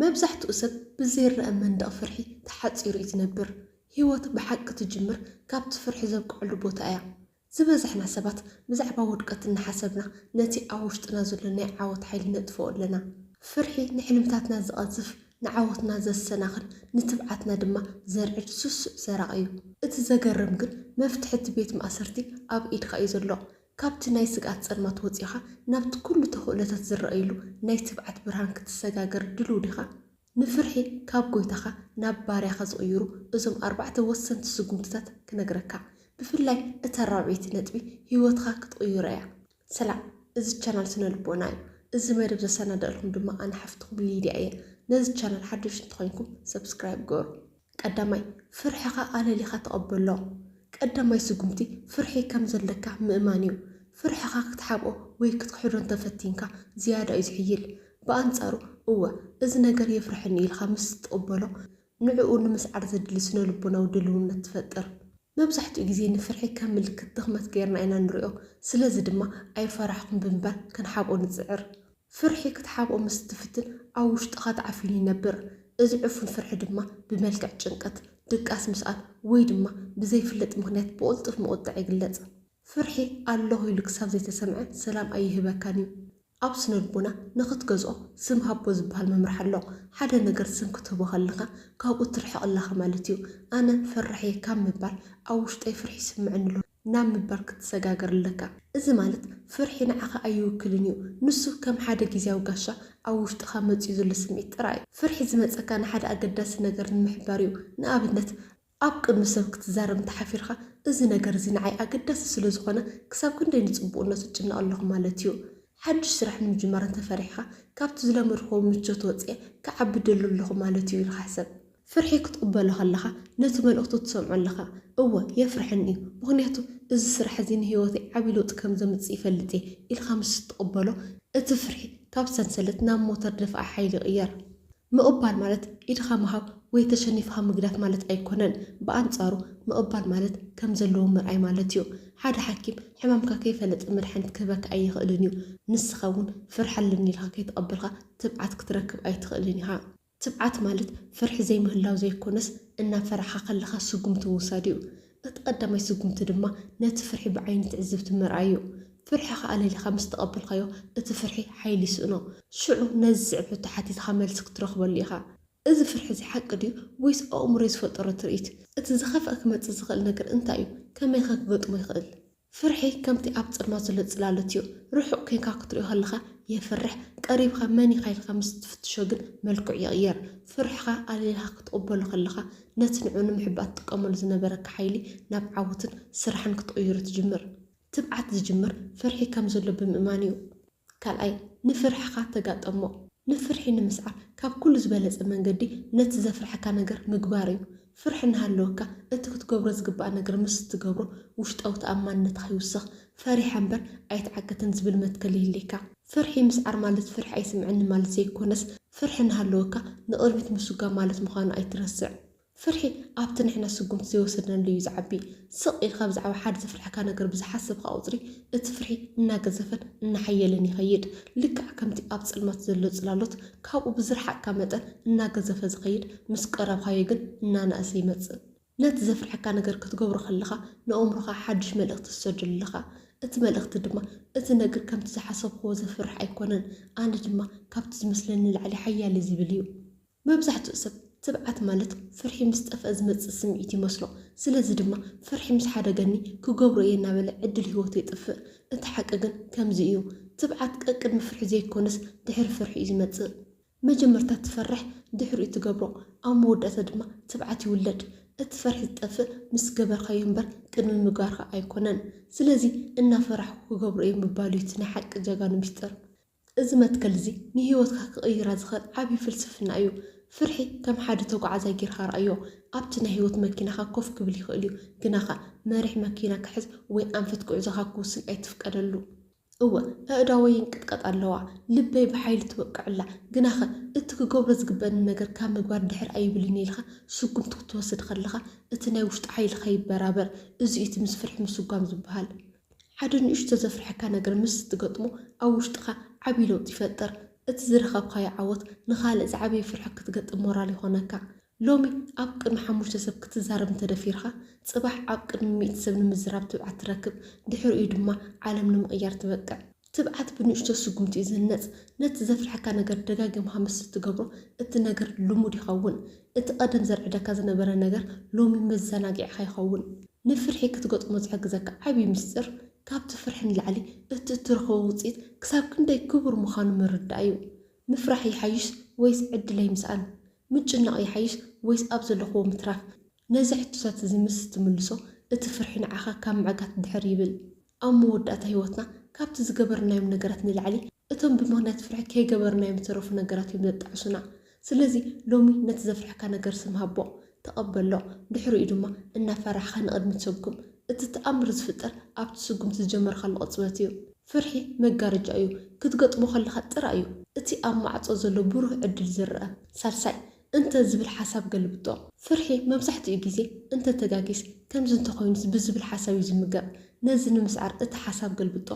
መብዛሕትኡ ሰብ ብዘይረአ መንደቕ ፍርሒ ተሓጺሩ እዩ ዝነብር። ህይወት ብሓቂ ትጅምር ካብቲ ፍርሒ ዘብቅዐሉ ቦታ እያ። ዝበዛሕና ሰባት ብዛዕባ ውድቀት እናሓሰብና ነቲ ኣብ ውሽጥና ዘሎ ናይ ዓወት ሓይሊ ነጥፍኦ ኣለና። ፍርሒ ንሕልምታትና ዝቐዝፍ፣ ንዓወትና ዘሰናኽል፣ ንትብዓትና ድማ ዘርዕድ ስሱዕ ሰራቒ እዩ። እቲ ዘገርም ግን መፍትሒ እቲ ቤት ማእሰርቲ ኣብ ኢድኻ እዩ ዘሎ። ካብቲ ናይ ስግኣት ጸልማት ወጺኻ ናብቲ ኩሉ ተኽእሎታት ዝረኣየሉ ናይ ትብዓት ብርሃን ክትሰጋገር ድሉው ዲኻ? ንፍርሒ ካብ ጎይታኻ ናብ ባርያኻ ዝቕይሩ እዞም ኣርባዕተ ወሰንቲ ስጉምትታት ክነግረካ። ብፍላይ እታ ራብዐይቲ ነጥቢ ህይወትኻ ክትቕይሮ እያ። ሰላም፣ እዚ ቻናል ስነ ልቦና እዩ። እዚ መደብ ዘሰናደእልኩም ድማ ኣነ ሓፍትኹም ሊድያ እየ። ነዚ ቻናል ሓደሽ እንተኾይንኩም ሰብስክራይብ ገሩ። ቀዳማይ፣ ፍርሕኻ ኣለሊኻ ተቐበሎ። ቀዳማይ ስጉምቲ ፍርሒ ከም ዘለካ ምእማን እዩ። ፍርሕኻ ክትሓብኦ ወይ ክትክሕዶ እንተፈቲንካ ዝያዳ እዩ ዝሕይል። ብኣንጻሩ፣ እወ፣ እዚ ነገር የፍርሐኒ ኢልካ ምስ ትቕበሎ፣ ንዕኡ ንምስዓር ዘድሊ ስነ ልቦናዊ ድልውነት ትፈጥር። መብዛሕትኡ ግዜ ንፍርሒ ከም ምልክት ድኽመት ገይርና ኢና ንሪኦ፣ ስለዚ ድማ ኣይፈራሕኹን ብምባል ክንሓብኦ ንጽዕር። ፍርሒ ክትሓብኦ ምስ ትፍትን ኣብ ውሽጥኻ ተዓፊኑ ይነብር። እዚ ዕፉን ፍርሒ ድማ ብመልክዕ ጭንቀት፣ ድቃስ ምስኣል ወይ ድማ ብዘይፍለጥ ምኽንያት ብቕልጡፍ ምቑጣዕ ይግለጽ። ፍርሒ ኣለኹ ኢሉ ክሳብ ዘይተሰምዐ ሰላም ኣይህበካን እዩ። ኣብ ስነልቦና ንኽትገዝኦ ስም ሃቦ ዝበሃል መምርሒ ኣሎ። ሓደ ነገር ስም ክትህቦ ከለኻ ካብኡ ትርሕቕ ኣለኻ ማለት እዩ። ኣነ ፈራሕ እየ ካብ ምባል ኣብ ውሽጠይ ፍርሒ ይስምዐኒ ኣሎ ናብ ምባል ክትሰጋገር ኣለካ። እዚ ማለት ፍርሒ ንዓኻ ኣይውክልን እዩ። ንሱ ከም ሓደ ግዝያዊ ጋሻ ኣብ ውሽጥኻ መጺኡ ዘሎ ስምዒት ጥራይ እዩ። ፍርሒ ዝመጸካ ንሓደ ኣገዳሲ ነገር ንምሕባር እዩ። ንኣብነት ኣብ ቅድሚ ሰብ ክትዛረብ እንተሓፊርካ፣ እዚ ነገር እዚ ንዓይ ኣገዳሲ ስለ ዝኾነ ክሳብ ክንደይ ንጽቡቕነቱ እጭነቕ ኣለኹ ማለት እዩ። ሓድሽ ስራሕ ንምጅማር እንተፈሪሕካ፣ ካብቲ ዝለመድክዎ ምቾት ወጺኤ ክዓቢ ደሊ ኣለኹ ማለት እዩ ኢልካ ሕሰብ። ፍርሒ ክትቕበሎ ከለኻ ነቲ መልእኽቱ ትሰምዖ ኣለኻ። እወ የፍርሐኒ እዩ፣ ምኽንያቱ እዚ ስራሕ እዚ ንህይወተይ ዓቢ ለውጢ ከም ዘምጽእ ይፈልጥ እየ ኢልካ ምስ ትቕበሎ፣ እቲ ፍርሒ ካብ ሰንሰለት ናብ ሞተር ደፋኢ ሓይሊ ይቕየር። ምቕባል ማለት ኢድኻ ምሃብ ወይ ተሸኒፍኻ ምግዳፍ ማለት ኣይኮነን። ብኣንጻሩ ምቕባል ማለት ከም ዘለዎ ምርኣይ ማለት እዩ። ሓደ ሓኪም ሕማምካ ከይፈለጠ መድሓኒት ክህበካ ኣይኽእልን እዩ። ንስኻ እውን ፍርሒ ኣለኒ ኢልካ ከይተቐበልካ ትብዓት ክትረክብ ኣይትኽእልን ኢኻ። ትብዓት ማለት ፍርሒ ዘይምህላው ዘይኮነስ እናፈራሕኻ ከለኻ ስጉምቲ ምውሳድ እዩ። እቲ ቀዳማይ ስጉምቲ ድማ ነቲ ፍርሒ ብዓይኒ ትዕዝብቲ ምርኣይ እዩ። ፍርሕኻ ኣለሊኻ ምስ ተቐበልካዮ እቲ ፍርሒ ሓይሊ ይስእኖ። ሽዑ ነዚ ዝስዕብ ሕቶ ሓቲትካ መልሲ ክትረኽበሉ ኢኻ። እዚ ፍርሒ እዚ ሓቂ ድዩ ወይስ ኣእምሮይ ዝፈጠሮ ትርኢት? እቲ ዝኸፍአ ክመጽእ ዝኽእል ነገር እንታይ እዩ? ከመይኸ ክገጥሞ ይኽእል? ፍርሒ ከምቲ ኣብ ጸልማት ዘሎ ጽላሎት እዩ። ርሑቕ ኴንካ ክትሪኦ ከለኻ የፍርሕ፣ ቀሪብካ መን ኢኻ ኢልካ ምስ ትፍትሾ ግን መልክዑ ይቕየር። ፍርሕኻ ኣለሊኻ ክትቕበሎ ከለኻ ነቲ ንዕኡ ንምሕባእ ትጥቀመሉ ዝነበረካ ሓይሊ ናብ ዓወትን ስራሕን ክትቕይሮ ትጅምር። ትብዓት ዝጅምር ፍርሒ ከም ዘሎ ብምእማን እዩ። ካልኣይ፣ ንፍርሕኻ ተጋጠሞ። ንፍርሒ ንምስዓር ካብ ኩሉ ዝበለጸ መንገዲ ነቲ ዘፍርሐካ ነገር ምግባር እዩ። ፍርሒ እናሃለወካ እቲ ክትገብሮ ዝግባእ ነገር ምስ እትገብሮ ውሽጣዊ ተኣማንነትኻ ይውስኽ። ፈሪሓ እምበር ኣይትዓግትን ዝብል መትከል ይህልየካ። ፍርሒ ምስዓር ማለት ፍርሒ ኣይስምዐኒ ማለት ዘይኮነስ ፍርሒ እናሃለወካ ንቕድሚት ምስጓም ማለት ምዃኑ ኣይትረስዕ። ፍርሒ ኣብቲ ንሕና ስጉምቲ ዘይወሰድናሉ እዩ ዝዓቢ። ስቕ ኢልካ ብዛዕባ ሓደ ዘፍርሐካ ነገር ብዝሓሰብካ ቁጽሪ እቲ ፍርሒ እናገዘፈን እናሓየለን ይኸይድ። ልክዕ ከምቲ ኣብ ጸልማት ዘሎ ጽላሎት ካብኡ ብዝረሓቕካ መጠን እናገዘፈ ዝኸይድ፣ ምስ ቀረብካዮ ግን እናነኣሰ ይመጽእ። ነቲ ዘፍርሐካ ነገር ክትገብሮ ከለኻ ንኣእምሮኻ ሓድሽ መልእኽቲ ትሰደሉ ኣለኻ። እቲ መልእኽቲ ድማ እቲ ነገር ከምቲ ዝሓሰብክዎ ዘፍርሕ ኣይኮነን፣ ኣነ ድማ ካብቲ ዝመስለኒ ንላዕሊ ሓያል እየ ዝብል እዩ። መብዛሕትኡ ሰብ ትብዓት ማለት ፍርሒ ምስ ጠፍአ ዝመጽእ ስምዒት ይመስሎ። ስለዚ ድማ ፍርሒ ምስ ሓደገኒ ክገብሮ እየ እናበለ ዕድል ህይወቱ የጥፍእ። እቲ ሓቂ ግን ከምዚ እዩ። ትብዓት ቀቅድሚ ፍርሒ ዘይኮነስ ድሕሪ ፍርሒ እዩ ዝመጽእ። መጀመርታ ትፈርሕ፣ ድሕሪኡ ትገብሮ፣ ኣብ መወዳእታ ድማ ትብዓት ይውለድ። እቲ ፍርሒ ዝጠፍእ ምስ ገበርካዮ እምበር ቅድሚ ምግባርካ ኣይኮነን። ስለዚ እናፈራሕኩ ክገብሮ እየ ምባል እዩ እቲ ናይ ሓቂ ጀጋኑ ሚስጥር። እዚ መትከል እዚ ንህይወትካ ክቕይራ ዝኽእል ዓቢ ፍልስፍና እዩ። ፍርሒ ከም ሓደ ተጓዓዛይ ጌርካ ረኣዮ። ኣብቲ ናይ ህይወት መኪናኻ ኮፍ ክብል ይኽእል እዩ፣ ግናኸ መሪሕ መኪና ክሕዝ ወይ ኣንፈት ጉዕዞኻ ክውስን ኣይትፍቀደሉ። እወ፣ ኣእዳወይ ይንቅጥቀጣ ኣለዋ፣ ልበይ ብሓይሊ ትወቅዕ ኣላ፣ ግናኸ እቲ ክገብሮ ዝግበኣኒ ነገር ካብ ምግባር ድሕር ኣይብልን ኢልካ ስጉምቲ ክትወስድ ከለኻ እቲ ናይ ውሽጢ ሓይልኻ ይበራበር። እዚ እዩ እቲ ምስ ፍርሒ ምስጓም ዝበሃል። ሓደ ንእሽቶ ዘፍርሐካ ነገር ምስ ትገጥሞ ኣብ ውሽጥኻ ዓቢ ለውጢ ይፈጥር። እቲ ዝረኸብካዮ ዓወት ንኻልእ ዝዓበየ ፍርሒ ክትገጥም ሞራል ይኾነካ። ሎሚ ኣብ ቅድሚ ሓሙሽተ ሰብ ክትዛረብ እንተደፊርካ፣ ጽባሕ ኣብ ቅድሚ ሚእቲ ሰብ ንምዝራብ ትብዓት ትረክብ፣ ድሕሪኡ ድማ ዓለም ንምቕያር ትበቅዕ። ትብዓት ብንእሽቶ ስጉምቲ እዩ ዝህነጽ። ነቲ ዘፍርሐካ ነገር ደጋጊምካ ምስ እትገብሮ፣ እቲ ነገር ልሙድ ይኸውን። እቲ ቀደም ዘርዕደካ ዝነበረ ነገር ሎሚ መዘናጊዕኻ ይኸውን። ንፍርሒ ክትገጥሞ ዝሕግዘካ ዓብዪ ምስጢር፣ ካብቲ ፍርሒ ንላዕሊ እቲ እትረኽቦ ውጽኢት ክሳብ ክንደይ ክቡር ምዃኑ ምርዳእ እዩ። ምፍራሕ ይሓይሽ ወይስ ዕድለይ ምስኣን? ምጭናቕ ይሓይሽ ወይስ ኣብ ዘለኽዎ ምትራፍ? ነዚ ሕቶታት እዚ ምስ እትምልሶ፣ እቲ ፍርሒ ንዓኻ ካብ ምዕጋት ድሕር ይብል። ኣብ መወዳእታ ህይወትና ካብቲ ዝገበርናዮም ነገራት ንላዕሊ፣ እቶም ብምኽንያት ፍርሒ ከይገበርናዮም ዝተረፉ ነገራት እዮም ዘጣዕሱና። ስለዚ ሎሚ ነቲ ዘፍርሐካ ነገር ስም ሃቦ፣ ተቐበሎ፣ ድሕሪኡ ድማ እናፈራሕኻ ንቕድሚት ሰጉም። እቲ ተኣምር ዝፍጠር ኣብቲ ስጉምቲ ዝጀመርካሉ ቅጽበት እዩ። ፍርሒ መጋረጃ እዩ፣ ክትገጥሞ ከለኻ ጥራይ እዩ እቲ ኣብ ማዕጾ ዘሎ ብሩህ ዕድል ዝረኣ። ሳልሳይ፣ እንተ ዝብል ሓሳብ ገልብጦ። ፍርሒ መብዛሕትኡ ግዜ እንተ ተጋጊስ፣ ከምዚ እንተኾይኑስ ብዝብል ሓሳብ እዩ ዝምገብ። ነዚ ንምስዓር እቲ ሓሳብ ገልብጦ።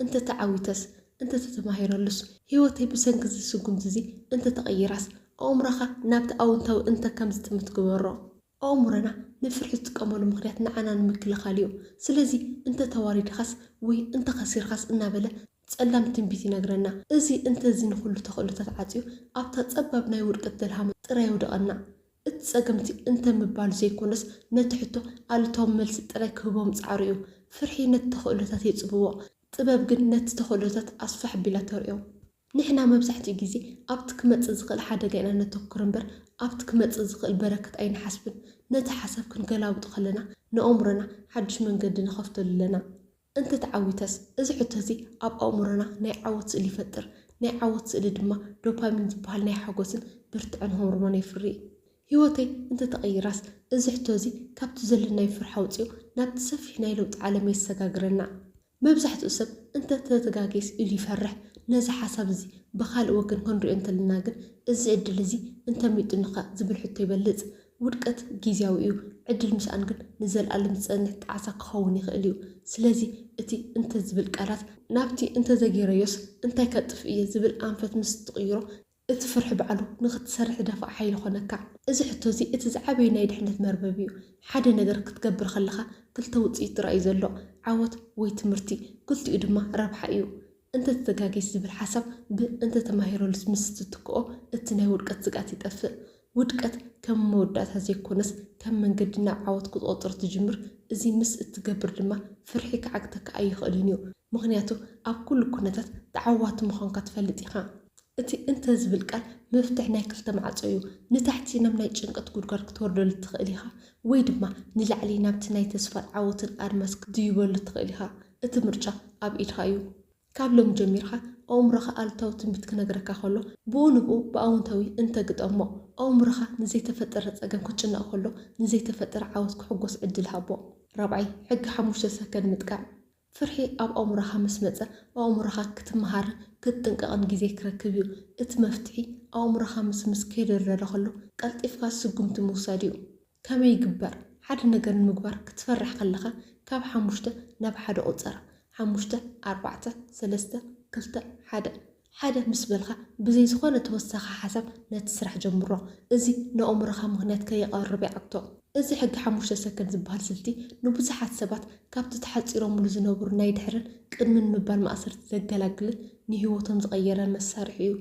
እንተ ተዓዊተስ? እንተ ተተማሂረሉስ? ህይወተይ ብሰንኪ እዚ ስጉምቲ እዚ እንተ ተቐይራስ? ኣእምሮኻ ናብቲ ኣወንታዊ እንተ ከም ዝጥምት ግበሮ። ኣእምሮና ንፍርሒ ዝጥቀመሉ ምኽንያት ንዓና ንምክልኻል እዩ። ስለዚ እንተ ተዋሪድኻስ ወይ እንተ ኸሲርካስ እናበለ ጸላም ትንቢት ይነግረና። እዚ እንተ እዚ ንኹሉ ተኽእሎታት ዓጽዩ ኣብታ ጸባብ ናይ ውድቀት ደልሃመ ጥራይ የውድቐና። እቲ ጸገምቲ እንተ ምባሉ ዘይኮነስ ነቲ ሕቶ ኣሉታዊ መልሲ ጥራይ ክህቦም ጻዕሩ እዩ። ፍርሒ ነቲ ተኽእሎታት የጽብቦ፣ ጥበብ ግን ነቲ ተኽእሎታት ኣስፍሕ ኣቢላ ተርእዮ። ንሕና መብዛሕትኡ ግዜ ኣብቲ ክመጽእ ዝኽእል ሓደጋ ኢና ነተኩር እምበር ኣብቲ ክመጽእ ዝኽእል በረከት ኣይንሓስብን። ነቲ ሓሳብ ክንገላብጦ ከለና ንኣእምሮና ሓድሽ መንገዲ ንኸፍተሉ ኣለና። እንተ ተዓዊተስ? እዚ ሕቶ እዚ ኣብ ኣእምሮና ናይ ዓወት ስእሊ ይፈጥር። ናይ ዓወት ስእሊ ድማ ዶፓሚን ዝበሃል ናይ ሓጎስን ብርትዕን ሆርሞን የፍሪ። ህይወተይ እንተ ተቐይራስ? እዚ ሕቶ እዚ ካብቲ ዘለናዮ ፍርሒ ኣውጺኡ ናብቲ ሰፊሕ ናይ ለውጢ ዓለም የሰጋግረና። መብዛሕትኡ ሰብ እንተ ተተጋግየስ ኢሉ ይፈርሕ። ነዚ ሓሳብ እዚ ብኻልእ ወገን ክንሪኦ እንተለና ግን፣ እዚ ዕድል እዚ እንተሚጡኒኸ ዝብል ሕቶ ይበልጽ። ውድቀት ግዝያዊ እዩ፣ ዕድል ምስኣን ግን ንዘለኣለም ዝጸንሕ ጣዕሳ ክኸውን ይኽእል እዩ። ስለዚ እቲ እንተ ዝብል ቃላት ናብቲ እንተ ዘጊረዮስ እንታይ ከጥፍእ እየ ዝብል ኣንፈት ምስ ትቕይሮ፣ እቲ ፍርሒ ባዕሉ ንኽትሰርሕ ደፋእ ሓይሊ ይኾነካ። እዚ ሕቶ እዚ እቲ ዝዓበየ ናይ ድሕነት መርበብ እዩ። ሓደ ነገር ክትገብር ከለኻ ክልተ ውጽኢት ጥራይ እዩ ዘሎ፣ ዓወት ወይ ትምህርቲ። ክልቲኡ ድማ ረብሓ እዩ። እንተ ተጋጊስ ዝብል ሓሳብ ብ እንተ ተማሂረሉስ ምስ ትትክኦ እቲ ናይ ውድቀት ስግኣት ይጠፍእ። ውድቀት ከም መወዳእታ ዘይኮነስ ከም መንገዲ ናብ ዓወት ክትቖጽሮ ትጅምር። እዚ ምስ እትገብር ድማ ፍርሒ ክዓግተካ ኣይኽእልን እዩ። ምኽንያቱ ኣብ ኩሉ ኩነታት ተዓዋቲ ምዃንካ ትፈልጥ ኢኻ። እቲ እንተ ዝብል ቃል መፍትሕ ናይ ክልተ ማዕጾ እዩ። ንታሕቲ ናብ ናይ ጭንቀት ጉድጓድ ክትወርደሉ ትኽእል ኢኻ፣ ወይ ድማ ንላዕሊ ናብቲ ናይ ተስፋን ዓወትን ኣድማስ ክትድይበሉ ትኽእል ኢኻ። እቲ ምርጫ ኣብ ኢድኻ እዩ። ካብ ሎም ጀሚርካ ኣእምሮኻ ኣሉታዊ ትንቢት ክነግረካ ከሎ ብኡ ንብኡ ብኣወንታዊ እንተ ግጠሞ። ኣእምሮኻ ንዘይተፈጠረ ጸገም ክጭነቕ ከሎ ንዘይተፈጠረ ዓወት ክሕጎስ ዕድል ሃቦ። ራብዓይ፣ ሕጊ ሓሙሽተ ሰከንድ ምጥቃም። ፍርሒ ኣብ ኣእምሮኻ ምስ መጸ፣ ኣእምሮኻ ክትመሃርን ክትጥንቀቕን ግዜ ክረክብ እዩ። እቲ መፍትሒ ኣእምሮኻ ምስ ምስ ከይደርደረ ከሎ ቀልጢፍካ ስጉምቲ ምውሳድ እዩ። ከመይ ይግበር? ሓደ ነገር ንምግባር ክትፈርሕ ከለኻ ካብ ሓሙሽተ ናብ ሓደ ቁጸር። ሓሙሽተ፣ ኣርባዕተ፣ ሰለስተ፣ ክልተ፣ ሓደ። ሓደ ምስ በልካ ብዘይ ዝኾነ ተወሳኺ ሓሳብ ነቲ ስራሕ ጀምሮ። እዚ ንኣእምሮኻ ምኽንያት ከየቐርብ ይዓግቶ። እዚ ሕጊ ሓሙሽተ ሰከንድ ዝበሃል ስልቲ ንብዙሓት ሰባት ካብቲ ተሓጺሮምሉ ዝነበሩ ናይ ድሕርን ቅድምን ምባል ማእሰርቲ ዘገላግልን ንህይወቶም ዝቐየረ መሳርሒ እዩ።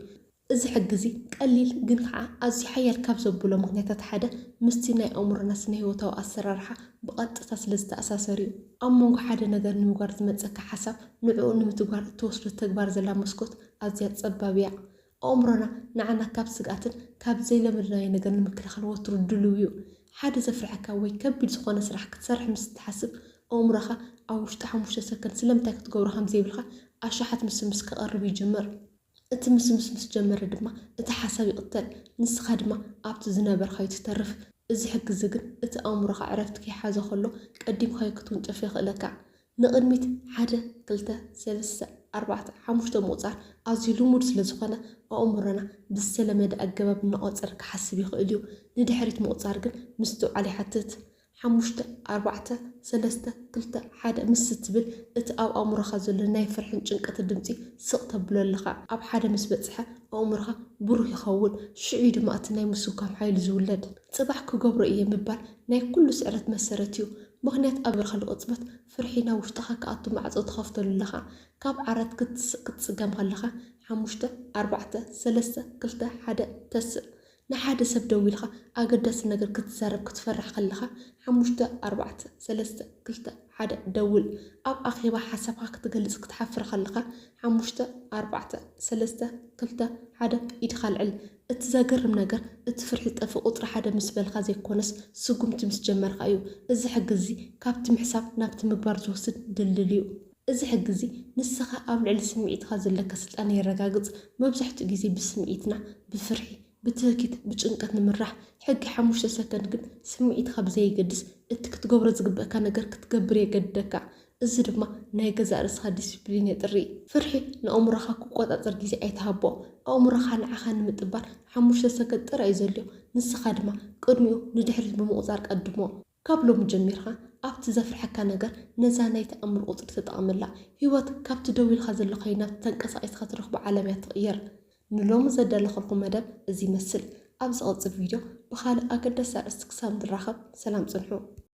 እዚ ሕጊ እዚ ቀሊል ግን ከዓ ኣዝዩ ሓያል ካብ ዘብሎ ምኽንያታት ሓደ ምስቲ ናይ ኣእምሮና ስነ ህይወታዊ ኣሰራርሓ ብቐጥታ ስለ ዝተኣሳሰር እዩ። ኣብ መንጎ ሓደ ነገር ንምግባር ዝመጸካ ሓሳብ ንዕኡ ንምትግባር እትወስዶ ተግባር ዘላ መስኮት ኣዝያ ጸባብ እያ። ኣእምሮና ንዓና ካብ ስግኣትን ካብ ዘይለመድናዮ ነገር ንምክልኻል ወትሩ ድሉው እዩ። ሓደ ዘፍርሐካ ወይ ከቢድ ዝኾነ ስራሕ ክትሰርሕ ምስ እትሓስብ ኣእምሮኻ ኣብ ውሽጢ ሓሙሽተ ሰከንድ ስለምንታይ ክትገብሮ ከም ዘይብልካ ኣሽሓት ምስምስ ከቕርብ ይጅምር። እቲ ምስምስ ምስ ጀመረ ድማ እቲ ሓሳብ ይቕተል፣ ንስኻ ድማ ኣብቲ ዝነበርካዮ ትተርፍ። እዚ ሕጊ እዚ ግን እቲ ኣእምሮኻ ዕረፍቲ ከይሓዞ ከሎ ቀዲምካዮ ክትውንጨፍ የኽእለካ። ንቕድሚት ሓደ፣ ክልተ፣ ሰለስተ፣ ኣርባዕተ፣ ሓሙሽተ ምቑጻር ኣዝዩ ልሙድ ስለ ዝኾነ ኣእምሮና ብዝተለመደ ኣገባብ እናቖጸረ ክሓስብ ይኽእል እዩ። ንድሕሪት ምቑጻር ግን ምስትውዓል ይሓትት። ሓሙሽተ፣ ኣርባዕተ፣ ሰለስተ፣ ክልተ፣ ሓደ ምስ ትብል፣ እቲ ኣብ ኣእምሮኻ ዘሎ ናይ ፍርሕን ጭንቀትን ድምጺ ስቕ ተብሎ ኣለኻ። ኣብ ሓደ ምስ በጽሐ፣ ኣእምሮኻ ብሩህ ይኸውን። ሽዑ እዩ ድማ እቲ ናይ ምስጓም ሓይሊ ዝውለድ። ጽባሕ ክገብሮ እየ ምባል ናይ ኩሉ ስዕረት መሰረት እዩ። ምኽንያት ኣብ በርኻሉ ቅጽበት፣ ፍርሒ ናብ ውሽጥኻ ክኣቱ ማዕጾ ትኸፍተሉ ኣለኻ። ካብ ዓራት ክትስቕ ክትጽገም ከለኻ፣ ሓሙሽተ፣ ኣርባዕተ፣ ሰለስተ፣ ክልተ፣ ሓደ፣ ተስእ። ንሓደ ሰብ ደዊልካ ኣገዳሲ ነገር ክትዛረብ ክትፈርሕ ከለኻ፣ ሓሙሽተ፣ ኣርባዕተ፣ ሰለስተ፣ ክልተ፣ ሓደ፣ ደውል። ኣብ ኣኼባ ሓሳብካ ክትገልጽ ክትሓፍር ከለኻ፣ ሓሙሽተ፣ ኣርባዕተ፣ ሰለስተ፣ ክልተ፣ ሓደ፣ ኢድካ ኣልዕል። እቲ ዘገርም ነገር፣ እቲ ፍርሒ ጠፊኡ ቁጽሪ ሓደ ምስ በልካ ዘይኮነስ፣ ስጉምቲ ምስ ጀመርካ እዩ። እዚ ሕጊ እዚ ካብቲ ምሕሳብ ናብቲ ምግባር ዝወስድ ድልድል እዩ። እዚ ሕጊ እዚ ንስኻ ኣብ ልዕሊ ስምዒትካ ዘለካ ስልጣን የረጋግጽ። መብዛሕትኡ ግዜ ብስምዒትና፣ ብፍርሒ፣ ብትህኪት፣ ብጭንቀት ንምራሕ። ሕጊ ሓሙሽተ ሰከንድ ግን ስምዒትካ ብዘየገድስ እቲ ክትገብሮ ዝግበእካ ነገር ክትገብር የገድደካ። እዚ ድማ ናይ ገዛእ ርእስኻ ዲስፕሊን የጥሪ። ፍርሒ ንኣእምሮኻ ክቆጻጸር ግዜ ኣይትሃቦ። ኣእምሮኻ ንዓኻ ንምጥባር ሓሙሽተ ሰከንድ ጥራይ እዩ ዘድልዮ። ንስኻ ድማ ቅድሚኡ ንድሕሪት ብምቑጻር ቀድሞ። ካብ ሎሚ ጀሚርካ ኣብቲ ዘፍርሐካ ነገር ነዛ ናይ ተኣምር ቁጽሪ ተጠቐመላ። ህይወት ካብቲ ደው ኢልካ ዘለኻዮ ናብቲ ተንቀሳቒስካ ትረኽቦ ዓለም እያ ትቕየር። ንሎሚ ዘዳለኹልኩም መደብ እዚ ይመስል። ኣብ ዝቐጽል ቪድዮ ብኻልእ ኣገዳሲ ኣርእስቲ ክሳብ ንራኸብ ሰላም ጽንሑ።